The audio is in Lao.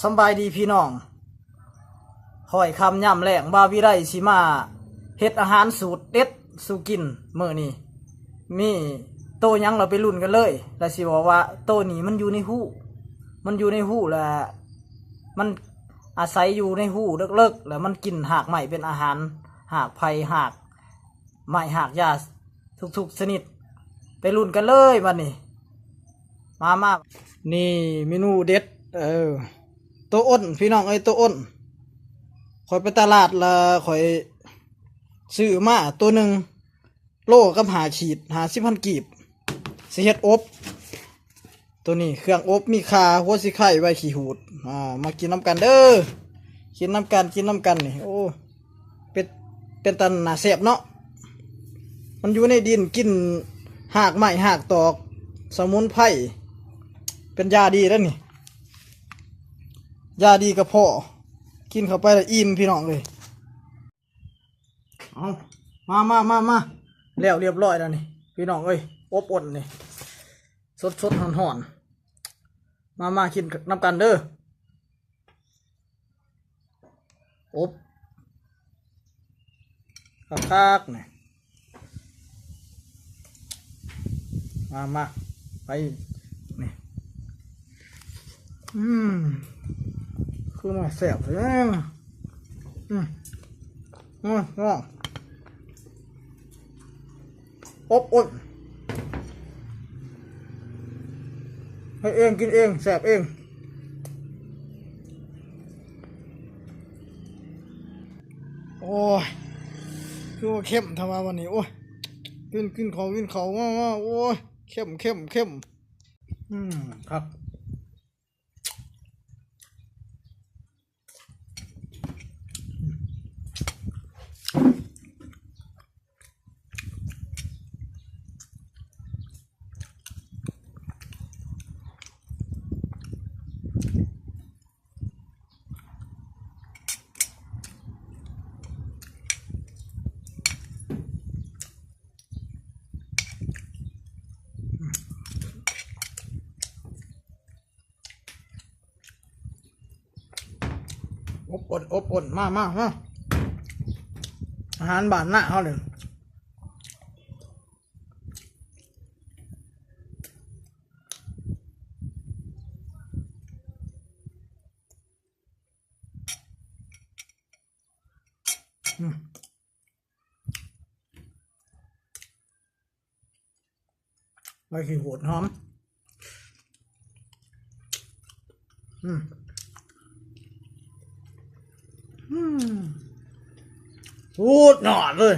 ສຳບາຍດີພີ່ນ້ອງ ຂ້ອຍຄ່ຳຍາມແລງ ບ່າວວິໄລຊິມາເຮັດອາຫານສູດເດັດສູ່ກິນມື້ນີ້. ມີໂຕຫຍັງ ເຮົາໄປລຸ້ນກັນເລີຍ ແລະ ຊິບອກວ່າໂຕນີ້ມັນຢູ່ໃນຮູ ມັນຢູ່ໃນຮູ ແລະ ມັນອາໄສຢູ່ໃນຮູເລິກໆ ແລະ ມັນກິນຮາກໄມ້ເປັນອາຫານ ຮາກໄຜ່ ຮາກໄມ້ ຮາກຫຍ້າ ທຸກໆຊະນິດ. ໄປລຸ້ນກັນເລີຍບັດນີ້ ມາ ມາ. ນີ້ເມນູເດັດ ເອີ ໂຕອົນ ພີ່ນ້ອງເອີຍ ໂຕອົນ. ຂ້ອຍໄປຕະຫຼາດລະ ຂ້ອຍຊື້ມາໂຕໜຶ່ງ ໂລກັບຫ້າຂີດ ຫ້າສິບພັນກີບ ຊິເຮັດອົບ. ໂຕນີ້ເຄື່ອງອົບ ມີຂ່າ ຫົວສີໄຄ ໃບຂີ້ຫູດ. ອ່າ ມາກິນນຳກັນເດີ ກິນນຳກັນ ກິນນຳກັນນີ້. ໂອ້ ເປັນ ເປັນຕາໜ້າແຊບເນາະ. ມັນຢູ່ໃນດິນ ກິນຮາກໄມ້ຮາກຕອກ ສະໝຸນໄພ ເປັນຢາດີເດ້ນີ້ ຢາດີກະເພາະ. ກິນເຂົ້າໄປລະອີ່ມ ພີ່ນ້ອງເອີຍ. ເອົາ ມາ ມາ ມາ ມາ ແລ້ວລຽບຮ້ອຍແລ້ວນີ້ ພີ່ນ້ອງເອີຍ ອົບອົນນີ້ ສົດໆຮ້ອນໆ. ມາ ມາກິນນຳກັນເດີ ອົບຄັກໆນີ້. ມາ ມາ ໄປ ນີ້ ອືມ ຄືວ່າແຊບແທ້. ອືມ ອືມ ອືມ ອົບອົນ ເຮັດເອງ ກິນເອງ ແຊບເອງ. ໂອ້ຍ ຄືວ່າເຂັ້ມແທ້ວ່າວັນນີ້. ໂອ້ຍ ກິນ ກິນເຂົ້າ ກິນເຂົ້າ ມາ ມາ. ໂອ້ຍ ເຂັ້ມ ເຂັ້ມ ເຂັ້ມ. ອືມ ຄັກ. ອົບອົນ ອົບອົນ ມາ ມາ ມາ ອາຫານບ້ານນາເຮົານີ້. ອືມ ໃບຂີ້ຫູດຫອມ. ອືມ ອືມ ສຸດຍອດເລີຍ.